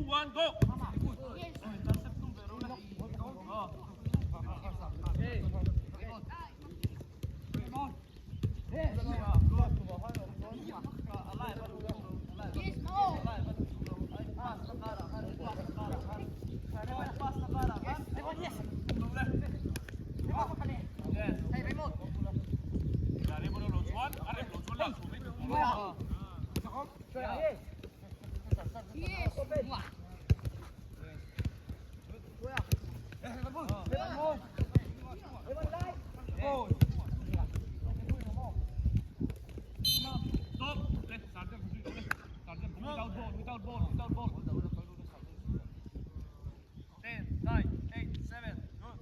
1, go! Without ball, without ball. 10, 9, 8, 7, good.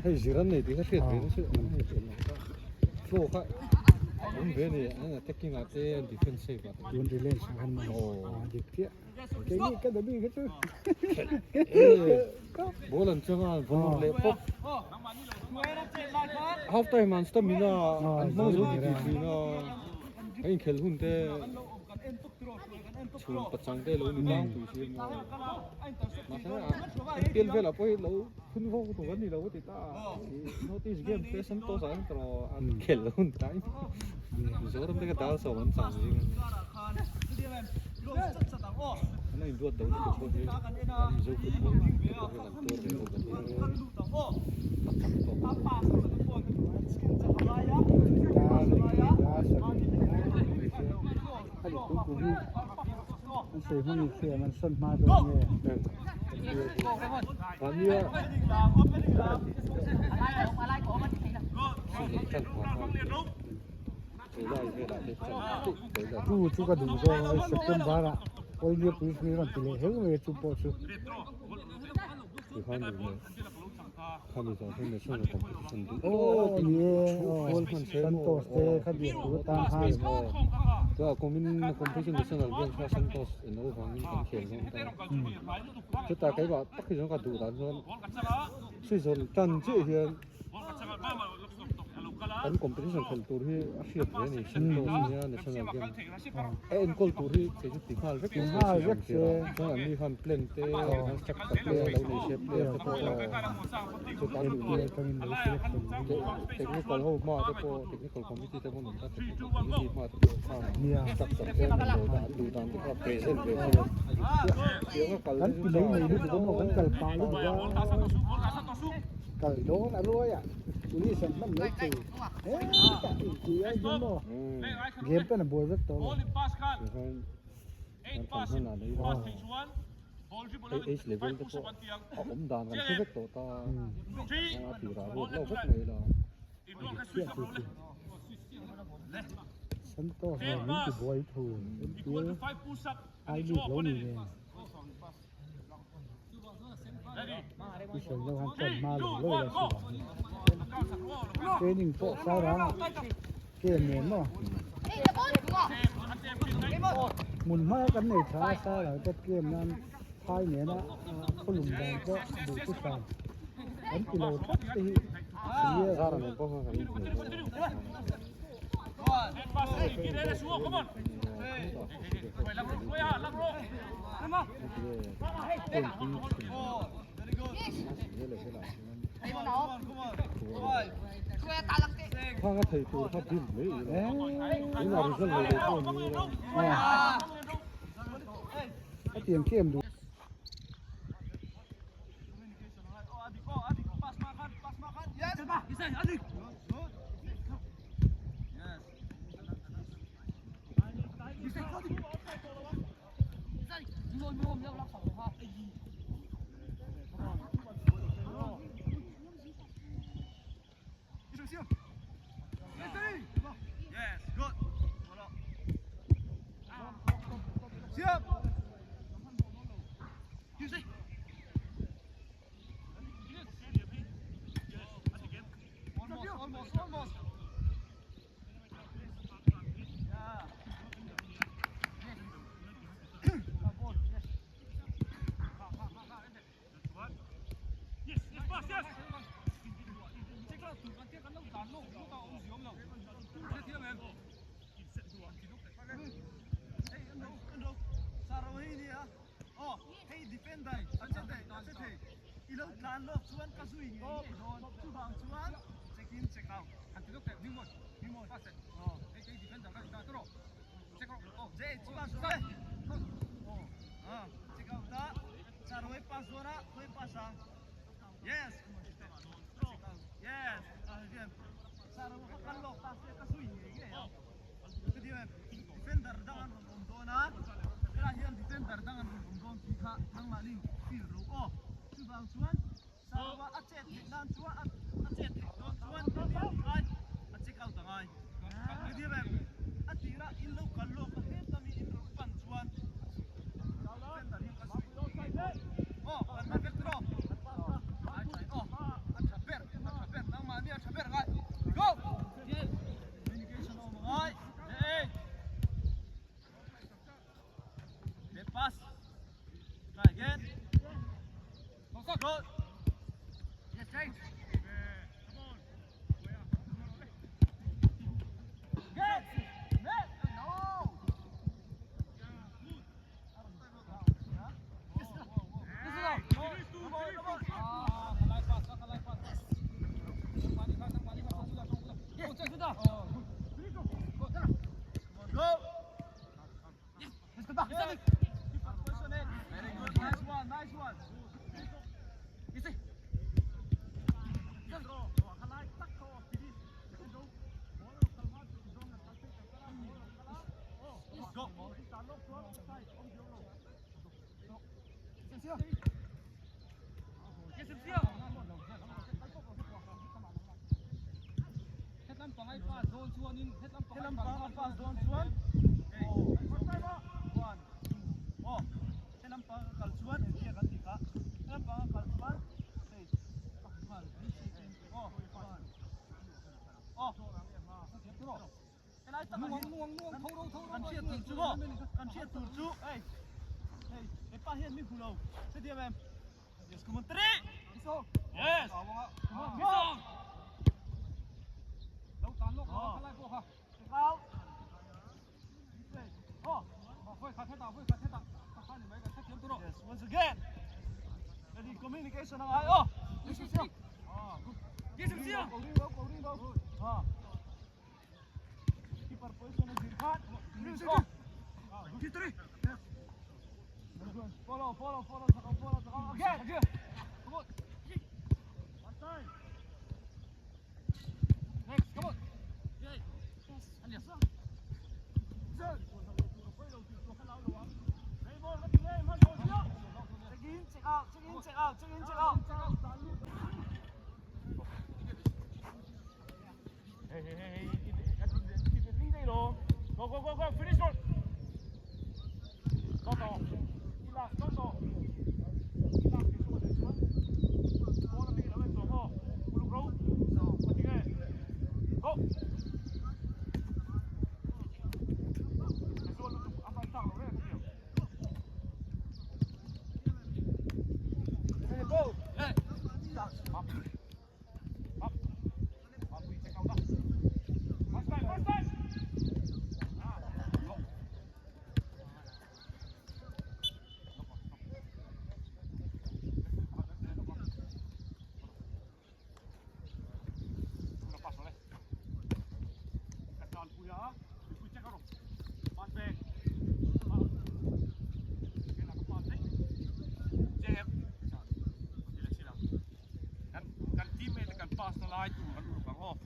Hei zir an nei tih kha hriat ve nasa flow kha awm ve a ni an attacking ah te an defense save ah te tun relance ah khan a dik chiah keini ka dabi kha chu ball an chang a an vawn leh pawp half time an stamina an hmang zo ti tih thin a a inkhelh hun te chhun pachang te lo ni tlang pui si maw mahse a pial velah pawh hi lo phun vawk tur an ni lo a ti ta north east game te santosh ah an tawh an khelh hun tlai mizoram te kha dar sawm an chang zing a ni an lo induat lo lutuk pawh hi an mizo football te pawh hian an tuar ve bawk a ni a chak tawk An sawi hmang in hriam an sawn hma dawn nge. Tu chu ka duh zawng a September ah All India Police hi rawn ti leh heu mai a chu pawh chu. Aw ni e aw Santos te kha biak tur atan khan. Kan competition khelh tur hi a hriat ve a ni Santos nia national game a enkawl tur hi kei chu ti nghal vek in nghal vek se chuan an ni khan plan te an structure te lo nei se player te pawh chuta an duh technical ho hma te pawh technical committee te pawh an awm ta technical committee hma te pawh khan structure te an lo dah an duh dan te kha present ve se tianga kal kan ti mai mai lutuk a maw kan kal pah lutuk a kal dawn a ruai ah police an hman mai thei hetah inti a engtin maw game pawn a buai vek tawh lo age level te pawh a awm dan kan hre vek tawh ta a tirah ruat lo vek mai la Santosh nen min ti buai thu MPL I league lo ni nen. Israel ho han chuan hma lo lawi la si vang training pawh sara ke nen maw hmun hma kan nei tha a sara te game nan phai nena khawlum dan pawh duh chu san kan ti lo tlat te hi Zara nen pawh khan kan inhmu Khang a thei tur kha dim mai ila tuna result nei lo pawh ni ila. A tiang khi em duh.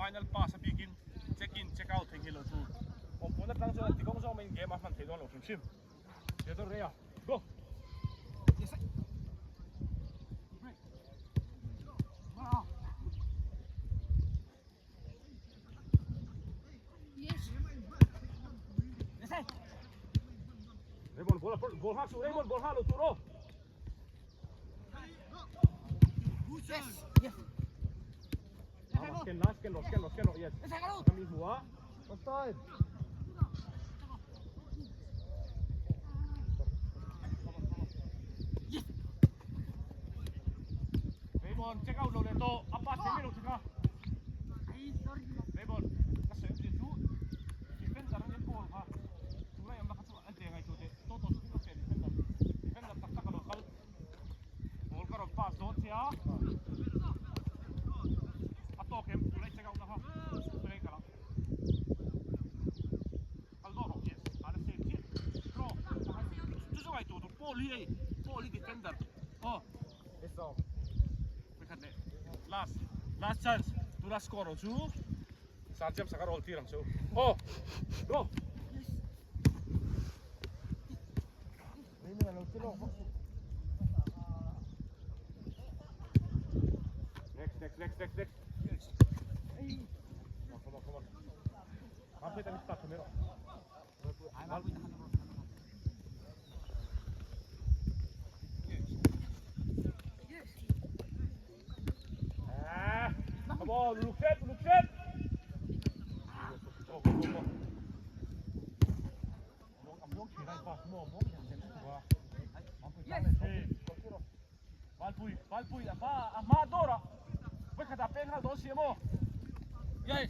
Final pass a bikin check in check out theihnghilh loh tur. Awmpun atang chuan ti kawng zawng maiin game a hman theih dawn lo hrim hrim. Theodore Rea, go! Raymond ball ball hak su Raymond ball hak lo tur aw. Scan la scan rawh scan rawh scan rawh yes. Kami hmu a. Offside. Raymond check out lo leh tawh a pass thei mai lo thika. Raymond ka sawi awmzia chu defender an ball kha tunlai awmna kha chu an che ngai chu teh tawh tawh chu ka hria defender defender tak tak a lo kal ball ka rawn pass dawn che a a tawk em tunlai check out na kha tunlai ka lang kal dawn rawh yes a la save chiah draw chu chu ngaihtuah tur ball hi hei ball hi defender aw Vekhat leh last last chance tuna score ho chu Sir James a ka roll tir ang chu aw go Next next next next next Come on come on come on Mampui tan start thei mai rawh Come on, look set, look set. Go, go, go, go. Valpui, Valpui, a hma, a hma dawr ah. Vawikhat ah peng nghal dawn si emaw? Yes.